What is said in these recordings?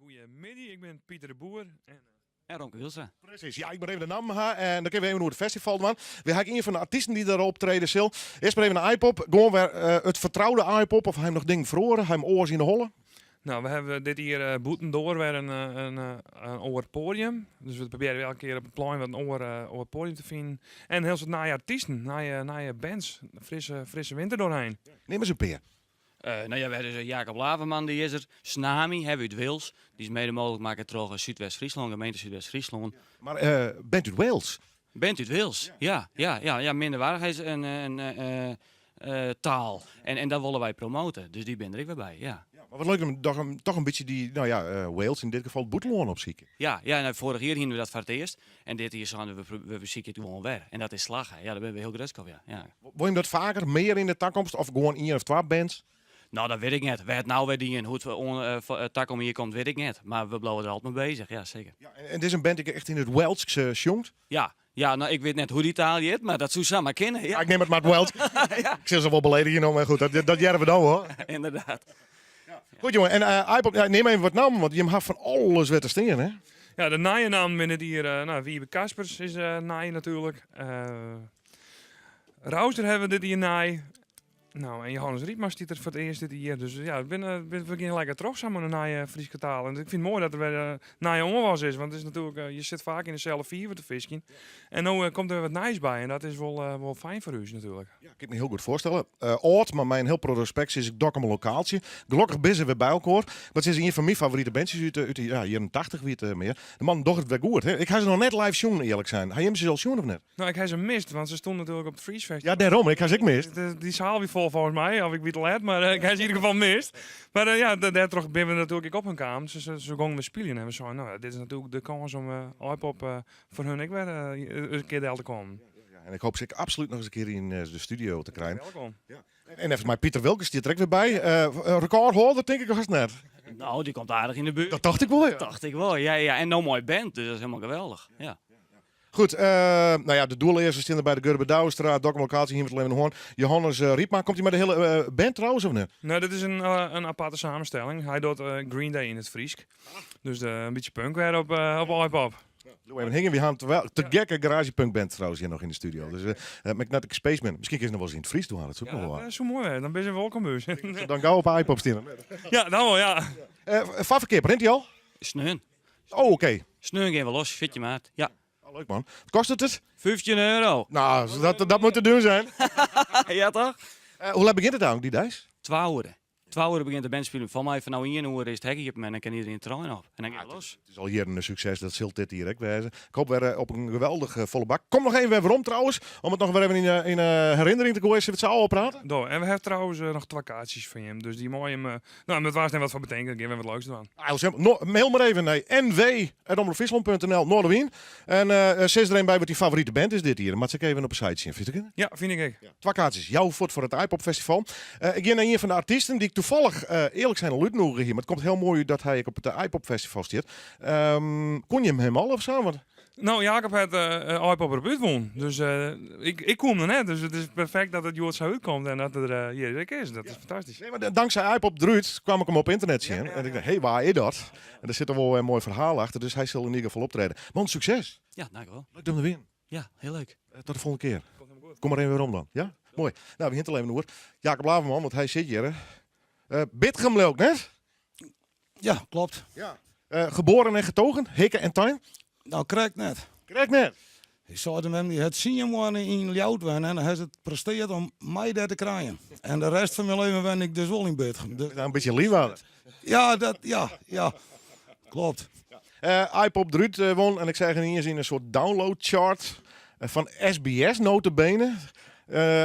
Goeiemiddei, ik bin Pieter de Boer en. En Romke Wielstra. Presys, ja, ik moat even de namme ha en dan kinne we even oer it festival dwaan. Wy ha ek ien fan de artysten dy't der optrede sil. Earst mar even de Aaipop. Gewoan wer it fertroude Aaipop of ha jim noch dingen feroare? Ha jim oars yn de holle? Nou, we hawwe dit jier bûtendoar wer in in oar poadium. Dus we probearje elke kear op it plein wat in oar oar poadium te finen. En in hiel soad nije artysten, nije nije bands. Frisse frisse winter doorheen. Neam ris in pear. No ja, we hawwe dus Jacob Laverman, dy is der. Snami hawwe we út Wales. Dy is mede mooglik makke troch Súdwest-Fryslân, gemeente Súdwest-Fryslân. Mar band út Wales? Band út Wales, ja. Ja, ja, ja, minderwaardichheid is in taal. En dat wolle wy promote, dus dy binne der ek wer by, ja. Ja, mar wat leuk om toch in bytsje dy, no ja, Wales yn dit gefal, it bûtenlân opsykje. Ja, ja, no, foarich jier hiene we dat foar it earst. En dit jier seine we, we besykje it gewoan wer. En dat is slagge. Ja, dêr binne we hiel grutsk op, ja. Ja. Wolle jim dat faker, mear yn de takomst of gewoan ien of twa bands? No, dat wit ik net. Wêr't no wer dien, hoe't we oan takom jier komt, wit ik net. Mar we bliuwe der altyd mei bezich, ja, seker. Ja, en dit is in band dy't echt yn it Welsk sjongt? Ja, ja, no, ik wit net hoe't dy taal hjit, mar dat soe samar kinne, ja. Ja, ik nim it mar it Welsk. Ja. Ik sil se wol beledigje no, mar goed, dat hearre we dan wol. Inderdaad. Goed jongen, en Aaipop, ja, neam even wat nammen, want jim ha fan alles wer te stean, hè? Ja, de nije nammen binne dit jier, no, Wiebe Kaspers is nij natuerlik. Rouster hawwe we dit jier nij. No, en Johannes Riepma stiet der foar it earst dit jier. Dus ja, we gean lekker troch sa mei de nije Fryske taal. En ik fyn it moai dat der wer nije oanwas is, want it is natuerlik, je sit faak yn deselde fiver te fiskjen. En no komt der wer wat nijs by en dat is wol fijn foar ús natuerlik. Ja, kin ik my hiel goed foarstelle. Âld, mar mei in hiel protte respekt sis ik Dokkum in lokaaltsje. Gelokkich binne se wer by elkoar. Wat is ien fan myn favorite bandsjes út de, út de ja, jierren 80 wie it mear. De mannen dogge it wer goed. Hè? Ik ha se noch net live sjoen, earlik sein. Ha jim se al sjoen of net? No, ik ha se mist, want se stonden natuerlik op it Freeze Festival. Ja, dêrom. Ik ha se ek mist. Dy saal wie fol folgens my, of ik wie te let, mar ik ha se yn ieder gefal mist. Mar ja, dêrtroch binne we natuerlik ek op hun kaam. Se gongen wer spyljen en we seinen, no, dit is natuerlik de kâns om Aaipop foar hun ek wer in kear del te kommen. Ja, en ik hoop se ek absolút noch ris in kear yn de studio te krijen. Welkom. Ja. En neffens my Pieter Wilkens stiet der ek wer by. Rekôrhâlder tink ik hast net. No, dy komt aardich yn de buert. Dat tocht ik wol, ja. Tocht ik wol, ja, ja. En no mei band, dus dat is helemaal geweldich. Ja. Goed, nou ja, de Doelleazen stean der by de Gurbe Douwstra, Dokkum Lokatie, hier met Leven Hoorn. Johannes Riepma, komt hy mei de hiele band trouwens of net? No, dit is in aparte samenstelling. Hy docht Green Day yn it Frysk. Dus in bytsje punk wer op Aaipop. Bliuw even hingjen, we ha in te gekke garagepunkband trouwens hjir noch yn de studio. Dus Magnetic Spaceman, miskien kinst noch wolris yn it Frysk dwaan, dat soe ek noch wol. Ja, dat soe moai wêze, dan binne se wolkom by ús. Dan gau op Aaipop stean. Ja, dan wol, ja. Foarferkeap, rint dy al? Sneon. Oh, oké. Sneon gean we los, 14 maart, ja. Oh, leuk man. Wat kostet it? 15 euro. Nou, dat moet te doen zijn. Ja, toch? Hoe let begjint it eigentlik dy deis? Twa oere. Twa oere begjint de band spyljen. Fan my fan no ien oere is it hek iepen en dan kin iedereen trein op. En dan giet it los. It is al jierren in sukses, dat sil dit jier ek wêze. Ik hoop wer op in geweldich folle bak. Kom noch even wer werom trouwens, om it noch wer even yn herinnering te goaien. Sille we it sa ôfprate? Do, en we hawwe trouwens noch twa kaartsjes foar jim, dus dy meie jim No, dat waard net wat foar betinken, dan gean we wat leuks dwaan. Ah, heel simpel. No, mail mar even nei nw@omropfryslân.nl, Noardewyn. En uh, sis der even by wat dyn favorite band is dit jier. Moat ik even op de site sjen, fynst it? Ja, fyn ik ek. Ja. Twa kaartsjes, jou fuort foar it Aaipop Festival. Uh, ik gean nei ien fan de artysten dy't ik toevallig uh, earlik sein al útnoege hie, mar it komt hiel moai út dat hy ek op it Aaipop Festival stiet. Um, kon jim him al of sa? Want... No, Jacob hat Aaipop derop útwûn. Dus ik koe him noch net. Dus it is perfekt dat it hjoed sa útkomt en dat er hjir ek is. Dat is fantastysk. Nee, mar tanksij Aaipop derút kwam ik him op ynternet sjen. En ik dacht, hé, wa is dat? En der sit der wol in moai ferhaal achter. Dus hy sil yn ieder gefal optrede. Man, sukses! Ja, dankjewol. Leuk om te winnen. Ja, hiel leuk. Tot de folgjende kear. Komt helemaal goed. Kom mar even werom dan. Ja? Moai. No, we hiene it al even oer. Jacob Laverman, want hy sit hjir. Bitgum leau ik net? Ja, klopt. Ja. Geboren en getogen, hikke en tein? Nou, krekt net. Krekt net? Ik sei de mem, dy hat tsien moanne yn Ljouwert wenne en dan hat se it presteard om my dêr te krijen. En de rest fan myn leven wenne ik dus wol yn Bitgum. Dus in bytsje Liwwadders. Ja, dat, ja, ja. Klopt. Aaipop derút won en ik seach yniens yn in soart download chart fan SBS notabene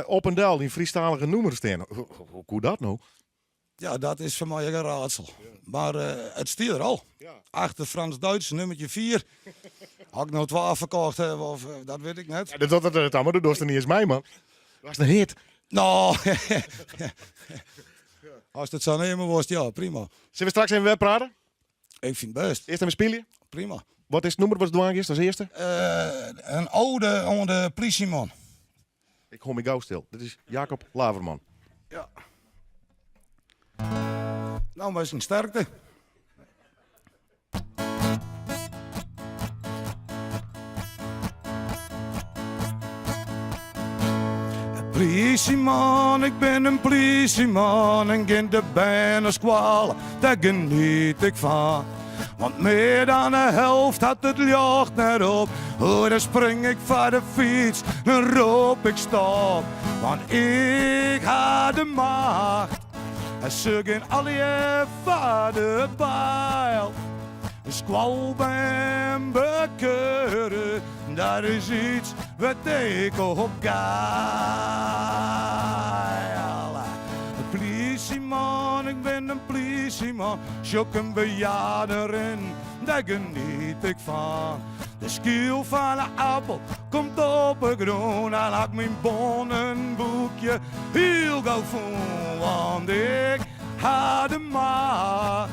op en del dyn Frysktalige nûmer stean. Hoe koe dat no? Ja, dat is foar my ek in raadsel. Mar it stie der al. Achter Frans Duits, nummertje 4. As ik no twa ferkocht haw, of dat wit ik net. Ja, dat docht it dan, mar do dochst der net iens mei, man. Do hast in hit. No, ast it sa neame wolst, ja, prima. Sille we straks even wer prate? Ik fyn it bêst. Earst even spylje? Prima. Wat is it nûmer watst dwaan giest as earste? In ode oan de plysjeman. Ik hâld my gau stil. Dit is Jacob Laverman. Ja. Nou, minsken, sterkte. Plysjeman, ik bin in plysjeman en gean de bern nei skoalle, dêr geniet ik fan. Want mear dan de helft hat it ljocht net op. O, dan spring ik foar de fyts, dan rop ik stop. Want ik ha de macht en se gean allegear foar de bijl. In skoalbern bekeure, dat is iets wêr't ik op geil. In plysjeman, ik bin in plysjeman, sjoch ik in bejaarde rinnen, dêr geniet ik fan. De skyl fan de appel komt op 'e grûn, dan ha ik myn bonnenboekje hiel gau fûn. Want ik ha de macht,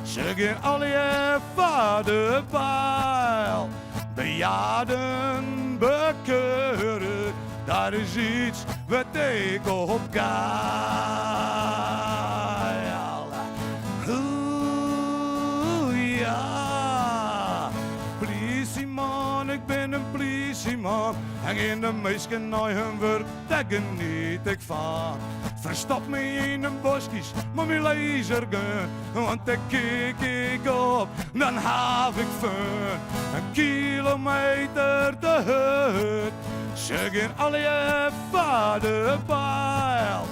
se gean allegear foar de bijl. Bejaarden bekeure, dat is iets wêr't ik op geil. Oeh ja, plysjeman, ik bin in plysjeman en gean de minsken nei hun wurk, dêr geniet ik fan. Ferstop my yn de boskjes mei myn lasergun, want dêr kik ik op, dan haw ik fun. In kilometer te hurd, se gean allegear foar de bijl.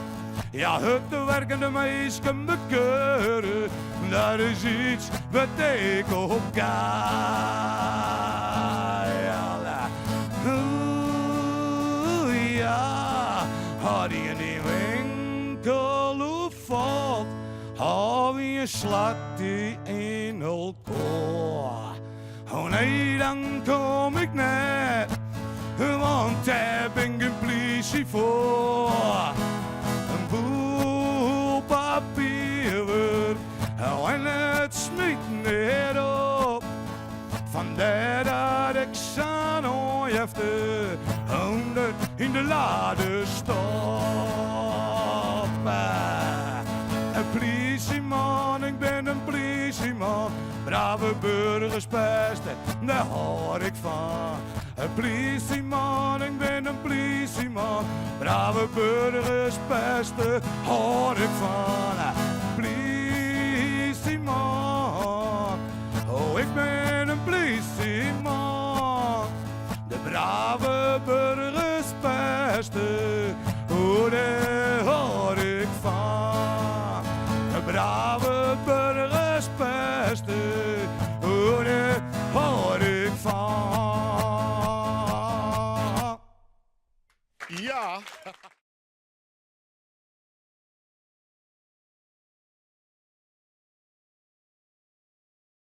Ja, hurd werkende minsken bekeure, dat is iets wêr't ik op geil. Oeh ja, as ien dyn winkel oerfalt, of ien slacht dy yn elkoar. Oh nee, dan kom ik net, want dêr bin gjin plysje foar. In boel papierwurk en it smyt net op. Fandêr dat ik sa'n oanjefte ûnder yn de lade stop. In plysjeman, ik bin in plysjeman, brave burgers peste, dêr hâld ik fan. In plysjeman, ik bin in plysjeman, brave burgers peste, hâld ik fan. Plysjeman, oh ik bin in plysjeman, de brave burgers peste, oh dêr hâld ik fan. De brave burgers peste, oh dêr hâld ik fan. Ja.